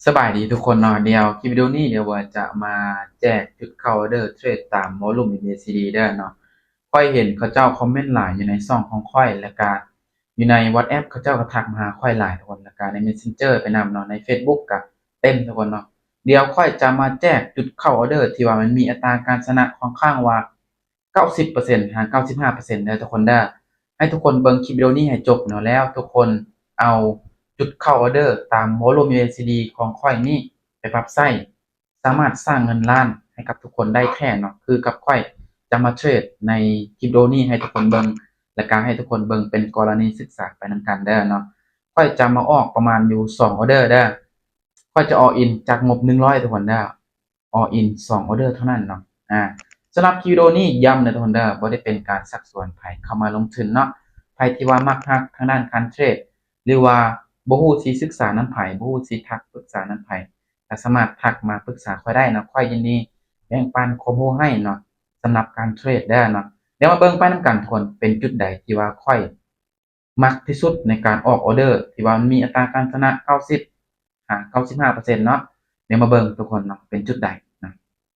ສະບາຍດີທຸກຄົນເນາະ, ດຽວຄລິບວິດີໂອນີ້ດຽວວ່າຈະມາແຈກຈຸດເຂົ້າອອເດີເທຣດຕາມວໍລຸ່ມ ເອັມ ເອ ຊີ ດີ ເດີເນາະ. ຂ້ອຍເຫັນເຂົາເຈົ້າຄອມເມັນຫຼາຍຢູ່ໃນຊ່ອງຂອງຂ້ອຍ ແລ້ວກະຢູ່ໃນ WhatsApp ເຂົາເຈົ້າກໍທັກມາຫາຂ້ອຍຫຼາຍທຸກຄົນ, ແລ້ວກະໃນ Messenger ໄປນຳເນາະ, ໃນ Facebook ກໍເຕັມທຸກຄົນເນາະ. ດຽວຂ້ອຍຈະມາແຈກຈຸດເຂົ້າອອເດີທີ່ວ່າມັນມີອັດຕາການຊະນະຂ້ອນຂ້າງວ່າ ເກົ້າສິບເປີເຊັນຫາເກົ້າສິບຫ້າເປີເຊັນເດີທຸກຄົນເດີ. ໃຫ້ທຸກຄົນເບິ່ງຄລິບວິດີໂອນີ້ໃຫ້ຈົບເນາະ, ແລ້ວທຸກຄົນເອົາຈຸດເຂົ້າອອເດີຕາມວໍລຸ່ມ ເອັມ ເອ ຊີ ດີ ຂອງຂ້ອຍນີ້ໄປປັບໃຊ້, ສາມາດສ້າງເງິນລ້ານໃຫ້ກັບທຸກຄົນໄດ້ແທ້ເນາະ. ຄືກັບຂ້ອຍຈະມາເທຣດໃນຄລິບວິດີໂອນີ້ໃຫ້ທຸກຄົນເບິ່ງ, ແລ້ວກະໃຫ້ທຸກຄົນເບິ່ງເປັນກໍລະນີສຶກສາໄປນຳກັນເດີເນາະ. ຂ້ອຍຈະມາອອກປະມານຢູ່ສອງອອເດີເດີ. ຂ້ອຍຈະ all in ຈາກງົບໜຶ່ງຮ້ອຍທຸກຄົນເດີ. all in ສອງອອເດີເທົ່ານັ້ນເນາະ. ອາ ສຳລັບຄລິບວິດີໂອນີ້ຢ້ຳເດີທຸກຄົນເດີ, ບໍ່ໄດ້ເປັນການຊັກຊວນໃຜເຂົ້າມາລົງທຶນເນາະ. ໃຜທີ່ວ່າມັກຮັກທາງດ້ານການເທຣດ ຫຼືວ່າບໍ່ຮູ້ຊິສຶກສານຳໃຜ, ບໍ່ຮູ້ຊິທັກປຶກສານຳໃຜ, ກໍສາມາດທັກມາປຶກສາຂ້ອຍໄດ້ເນາະ. ຂ້ອຍຍິນດີແບ່ງປັນຄວາມຮູ້ໃຫ້ເນາະ, ສຳລັບການເທຣດເດີເນາະ. ດຽວມາເບິ່ງໄປນຳກັນທຸກຄົນ, ເປັນຈຸດໃດທີ່ວ່າຂ້ອຍ ມັກທີ່ສຸດໃນການອອກອອເດີທີ່ວ່າມັນມີອັດຕາການຊະນະເກົ້າສິບຫາເກົ້າສິບຫ້າເປີເຊັນເນາະ. ດຽວມາເບິ່ງທຸກຄົນເນາະ ເປັນຈຸດໃດນະ.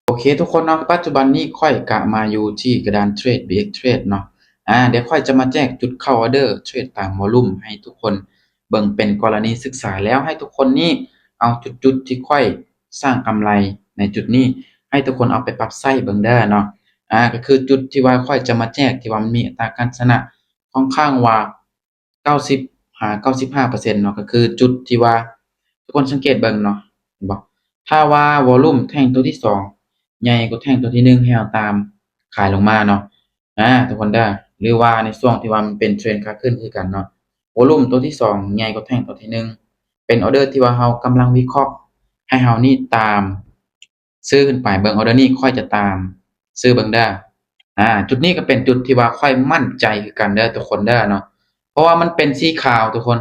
ໂອເຄທຸກຄົນເນາະ, ປັດຈຸບັນນີ້ຂ້ອຍກະມາຢູ່ທີ່ກະດານເທຣດ ບີເອັກເທຣດເນາະ. ອາ ດຽວຂ້ອຍຈະມາແຈກຈຸດເຂົ້າອອເດີເທຣດຕາມວໍລຸ່ມໃຫ້ທຸກຄົນເບິ່ງເປັນກໍລະນີສຶກສາ, ແລ້ວໃຫ້ທຸກຄົນນີ້ເອົາຈຸດໆທີ່ຂ້ອຍສ້າງກຳໄລໃນຈຸດນີ້ ໃຫ້ທຸກຄົນເອົາໄປປັບໃຊ້ເບິ່ງເດີເນາະ. ອາ ກໍຄືຈຸດທີ່ວ່າຂ້ອຍຈະມາແຈກ ທີ່ວ່າມັນມີອັດຕາການຊະນະ ຂ້ອນຂ້າງວ່າເກົ້າສິບຫາເກົ້າສິບຫ້າເປີເຊັນເນາະ, ກໍຄືຈຸດທີ່ວ່າ ທຸກຄົນສັງເກດເບິ່ງເນາະ, ເຫັນບໍ່? ຖ້າວ່າວໍລຸ່ມແທ່ງຕົວທີສອງໃຫຍ່ກວ່າແທ່ງຕົວທີໜຶ່ງ ໃຫ້ເຮົາຕາມຂາຍລົງມາເນາະ. ອາ ທຸກຄົນເດີ, ຫຼືວ່າໃນຊ່ວງທີ່ວ່າມັນເປັນເທຣນຂາຂຶ້ນຄືກັນເນາະ, ວໍລຸ່ມຕົວທີສອງໃຫຍ່ກວ່າແທ່ງຕົວທີໜຶ່ງ ເປັນອອເດີທີ່ວ່າເຮົາກຳລັງວິເຄາະ, ໃຫ້ເຮົານີ້ຕາມ ຊື້ຂຶ້ນໄປເບິ່ງ. ອອເດີນີ້ຂ້ອຍຈະຕາມຊື້ເບິ່ງເດີ. ອາ ຈຸດນີ້ກໍເປັນຈຸດທີ່ວ່າຂ້ອຍໝັ້ນໃຈຄືກັນເດີທຸກຄົນເດີເນາະ, ເພາະວ່າມັນເປັນສີຂາວທຸກຄົນ,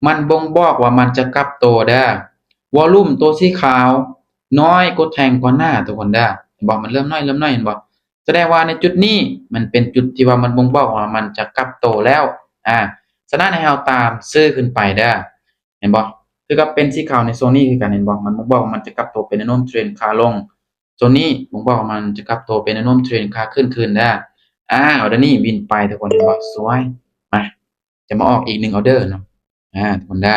ມັນບົ່ງບອກວ່າມັນຈະກັບໂຕເດີ. ວໍລຸ່ມໂຕສີຂາວນ້ອຍກວ່າແທ່ງກ່ອນໜ້າທຸກຄົນເດີ, ເຫັນບໍ່? ມັນເລີ່ມນ້ອຍ ເລີ່ມນ້ອຍ ເຫັນບໍ່? ສະແດງວ່າໃນຈຸດນີ້ມັນເປັນຈຸດທີ່ວ່າມັນບົ່ງບອກວ່າມັນຈະກັບໂຕແລ້ວ. ອາ ສະນັ້ນໃຫ້ເຮົາຕາມຊື້ຂຶ້ນໄປເດີ. ເຫັນບໍ່? ຄືກັບເປັນສີຂາວໃນຊ່ວງນີ້ຄືກັນ ເຫັນບໍ່? ມັນບົ່ງບອກວ່າມັນຈະກັບໂຕເປັນແນວໂນ້ມເທຣນຂາລົງ, ໂຊນນີ້ບົ່ງບອກວ່າມັນຈະກັບໂຕເປັນແນວໂນ້ມເທຣນຂາຂຶ້ນຄືນເດີ. ອາ ອອເດີນີ້ວິນໄປທຸກຄົນ ເຫັນບໍ່? ສວຍ. ມາ ຈະມາອອກອີກໜຶ່ງອອເດີເນາະ. ອາ ທຸກຄົນເດີ.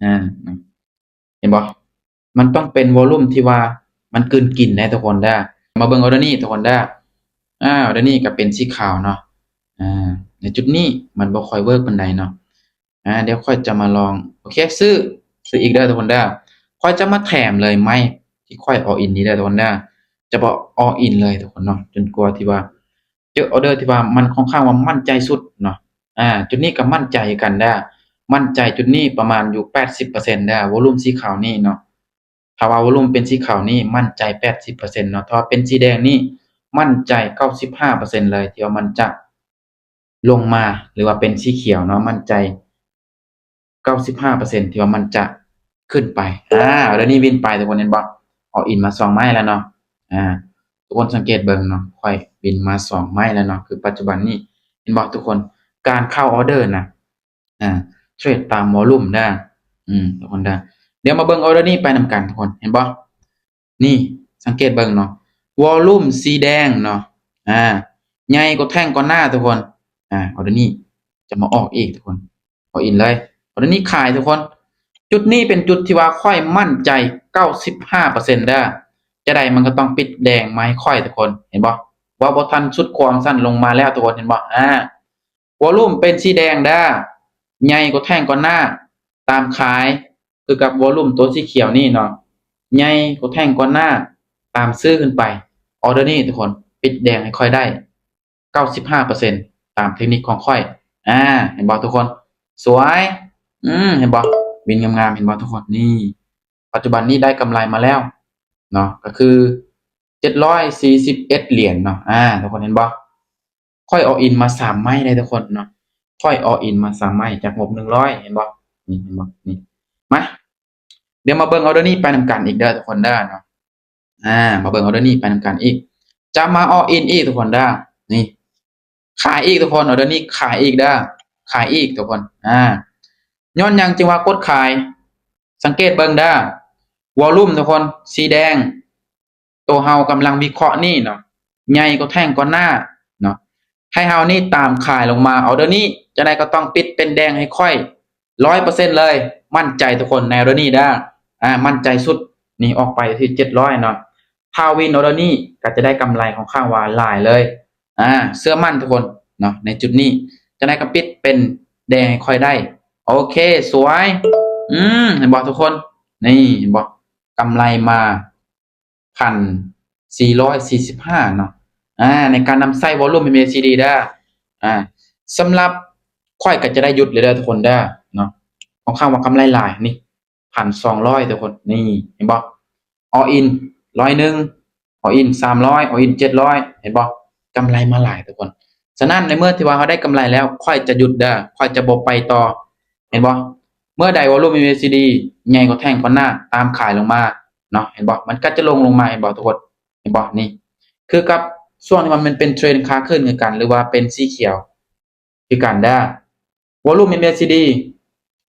ອາ ເຫັນບໍ່? ມັນຕ້ອງເປັນວໍລຸ່ມທີ່ວ່າມັນກືນກິນເດ້ທຸກຄົນເດີ. ມາເບິ່ງອອເດີນີ້ທຸກຄົນເດີ. ອາ ອອເດີນີ້ກໍເປັນສີຂາວເນາະ. ອາ ໃນຈຸດນີ້ມັນບໍ່ຄ່ອຍເວີກປານໃດເນາະ. ອາ ດຽວຂ້ອຍຈະມາລອງ ໂອເຄ ຊື້ ຊື້ອີກເດີທຸກຄົນເດີ. ຂ້ອຍຈະມາແຖມເລີຍໄມ້ທີ່ຂ້ອຍ all in ນີ້ເດີທຸກຄົນເດີ. ຈະບໍ່ all in ເລີຍທຸກຄົນເນາະ, ຈົນກວ່າທີ່ວ່າເຈີອອເດີທີ່ວ່າມັນຄ່ອນຂ້າງວ່າໝັ້ນໃຈສຸດເນາະ. ອາ ຈຸດນີ້ກໍໝັ້ນໃຈຄືກັນເດີ. ໝັ້ນໃຈຈຸດນີ້ປະມານຢູ່ແປດສິບເປີເຊັນເດີ, ວໍລຸ່ມສີຂາວນີ້ເນາະ. ຖ້າວ່າວໍລຸ່ມເປັນສີຂາວນີ້ໝັ້ນໃຈແປດສິບເປີເຊັນເນາະ, ຖ້າວ່າເປັນສີແດງນີ້ໝັ້ນໃຈເກົ້າສິບຫ້າເປີເຊັນເລີຍ ທີ່ວ່າມັນຈະລົງມາ, ຫຼືວ່າເປັນສີຂຽວເນາະ ໝັ້ນໃຈເກົ້າສິບຫ້າເປີເຊັນ ທີ່ວ່າມັນຈະຂຶ້ນໄປ. ອາ ອອເດີນີ້ວິນໄປທຸກຄົນ ເຫັນບໍ່? all in ມາສອງໄມ້ແລ້ວເນາະ. ອາ ທຸກຄົນສັງເກດເບິ່ງເນາະ, ຂ້ອຍວິນມາສອງໄມ້ແລ້ວເນາະ. ຄືປັດຈຸບັນນີ້ ເຫັນບໍ່ທຸກຄົນ? ການເຂົ້າອອເດີນະ ອາ ເທຣດຕາມວໍລຸ່ມເດີ ອືມ ທຸກຄົນເດີ. ດຽວມາເບິ່ງອອເດີນີ້ໄປນຳກັນທຸກຄົນ ເຫັນບໍ່? ນີ້ ສັງເກດເບິ່ງເນາະ, ວໍລຸ່ມສີແດງເນາະ ອາ ໃຫຍ່ກວ່າແທ່ງກ່ອນໜ້າທຸກຄົນ. ອາ ອອເດີນີ້ຈະມາອອກອີກທຸກຄົນ, all in ເລີຍ. ອອເດີນີ້ຂາຍທຸກຄົນ. ຈຸດນີ້ເປັນຈຸດທີ່ວ່າຂ້ອຍໝັ້ນໃຈເກົ້າສິບຫ້າເປີເຊັນເດີ. ຈະໃດມັນກໍຕ້ອງປິດແດງມາໃຫ້ຂ້ອຍທຸກຄົນ, ເຫັນບໍ່? ເວົ້າບໍ່ທັນສຸດຄວາມສັ້ນລົງມາແລ້ວທຸກຄົນ, ເຫັນບໍ່? ອາ ວໍລຸ່ມເປັນສີແດງເດີ, ໃຫຍ່ກວ່າແທ່ງກ່ອນໜ້າ ຕາມຂາຍ, ຄືກັບວໍລຸ່ມໂຕສີຂຽວນີ້ເນາະ, ໃຫຍ່ກວ່າແທ່ງກ່ອນໜ້າ ຕາມຊື້ຂຶ້ນໄປ. ອອເດີນີ້ທຸກຄົນ ປິດແດງໃຫ້ຂ້ອຍໄດ້ເກົ້າສິບຫ້າເປີເຊັນ ຕາມເທັກນິກຂອງຂ້ອຍ. ອາ ເຫັນບໍ່ທຸກຄົນ? ສວຍ. ອືມ ເຫັນບໍ່? ວິນງາມໆ ເຫັນບໍ່ທຸກຄົນ? ນີ້ ປັດຈຸບັນນີ້ໄດ້ກຳໄລມາແລ້ວເນາະ, ກໍຄືເຈັດຮ້ອຍສີ່ສິບເອັດຫຼຽນເນາະ. ອາ ທຸກຄົນເຫັນບໍ່? ຂ້ອຍ all in ມາສາມໄມ້ໄດ໋ທຸກຄົນເນາະ, ຂ້ອຍ all in ມາສາມໄມ້ຈາກງົບໜຶ່ງຮ້ອຍ ເຫັນບໍ່? ນີ້ ເຫັນບໍ່? ນີ້ ມາ ດຽວມາເບິ່ງອອເດີນີ້ໄປນຳກັນອີກເດີທຸກຄົນເດີເນາະ. ອາ ມາເບິ່ງອອເດີນີ້ໄປນຳກັນອີກ, ຈະມາ all in ອີກທຸກຄົນເດີ. ນີ້ ຂາຍອີກທຸກຄົນ, ອອເດີນີ້ຂາຍອີກເດີ, ຂາຍອີກທຸກຄົນ. ອາ ຍ້ອນຫຍັງຈຶ່ງວ່າກົດຂາຍ? ສັງເກດເບິ່ງເດີ, วอลลุ่มทุกคน สีแดง ตัวเฮากำลังวิเคราะห์นี่เนาะ ใหญ่กว่าแท่งก่อนหน้าเนาะ ให้เฮานี่ตามขายลงมา ออเดอร์นี้ จั่งใด๋ก็ต้องปิดเป็นแดงให้ค่อย ร้อยเปอร์เซ็นต์ เลย มั่นใจทุกคนในออเดอร์นี้เด้อ อ่า มั่นใจสุด นี่ออกไปที่เจ็ดร้อยเนาะ ถ้าวินออเดอร์นี้ก็จะได้กำไรค่อนข้างว่าหลายเลย อ่า เชื่อมั่นทุกคนเนาะ ในจุดนี้ จั่งใด๋ก็ปิดเป็นแดงให้ค่อยได้ โอเค สวย อืม เห็นบ่ทุกคน นี่ เห็นบ่ กำไรมา พันสี่ร้อยสี่สิบห้าเนาะ อ่า ในการนำใช้วอลลุ่ม เอ็มเอซีดี เด้อ อ่า สำหรับข้อยก็จะได้หยุดเลยเด้อทุกคนเด้อ เนาะ ค่อนข้างว่ากำไรหลาย นี่ พันสองร้อย ทุกคน นี่ เห็นบ่ ออลอิน ร้อยหนึ่ง ออลอิน สามร้อย ออลอิน เจ็ดร้อย เห็นบ่ กำไรมาหลายทุกคน ฉะนั้นในเมื่อที่ว่าเฮาได้กำไรแล้ว ข้อยจะหยุดเด้อ ข้อยจะบ่ไปต่อ เห็นบ่ เมื่อใดวอลลุ่ม เอ็มเอซีดี ใหญ่กว่าแท่งก่อนหน้า ตามขายลงมาเนาะ เห็นบ่ มันก็จะลงลงมา เห็นบ่ทุกคน เห็นบ่ นี่ คือกับช่วงที่มันเป็นเทรนขาขึ้นคือกัน หรือว่าเป็นสีเขียวคือกันเด้อ วอลลุ่ม เอ็มเอซีดี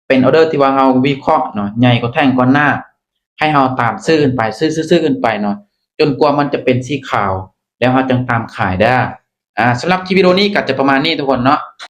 เป็นออเดอร์ที่ว่าเฮาวิเคราะห์เนาะ ใหญ่กว่าแท่งก่อนหน้า ให้เฮาตามซื้อขึ้นไป ซื้อ ซื้อ ซื้อขึ้นไปเนาะ จนกว่ามันจะเป็นสีขาว แล้วเฮาจั่งตามขายเด้อ อ่า สำหรับคลิปวิดีโอนี้ก็จะประมาณนี้ทุกคนเนาะ